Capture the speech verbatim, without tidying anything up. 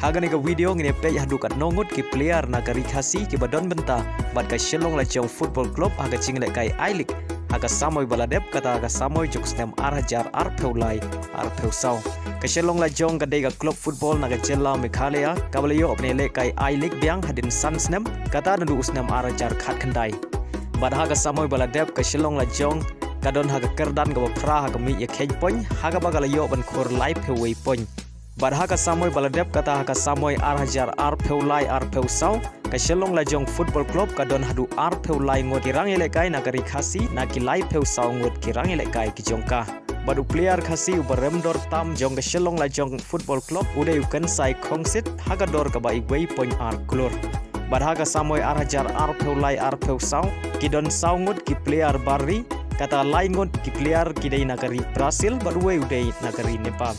Ha kane ka video ngin ïa peit haduh katno ngut ki player na ka ri Khasi kiba don bynta bad ka Shillong Lajong Football Club ha ka jingïalehkai I-League ha ka samoi ba la dep, kata ha ka samoi jong u snem ar hajar arphew lai arphew saw. Ka Shillong Lajong ka dei ka club football na ka jylla Meghalaya kaba la ïoh ban ïalehkai I-League biang hadien san snem, kata naduh u snem ar hajar khatkhyndai. Bad ha ka samoi ba la dep ka Shillong Lajong ka don ha ka kyrdan kaba phra ha ka miej ïakheiñ point, ha kaba ka la ïoh ban khur laiphew wei point. Bad ha ka samoi ba la dep, kata ha ka samoi ar hajar arphew lai arphew saw, ka Shillong Lajong Football Club ka don haduh arphew lai ngut ki rangïalehkai na ka ri Khasi na ki laiphew saw ngut ki rangïalehkai ki jong ka. Bad u player Khasi uba rem dor tam jong ka Shillong Lajong Football Club u dei u Kynsai Khongsit ha ka dor kaba iwei point ar klur. Bad ha ka samoi ar hajar arphew lai arphew saw ki don saw ngut ki player bar ri, kata lai ngut ki player ki dei na ka ri Brazil bad uwei u dei na ka ri Nepal.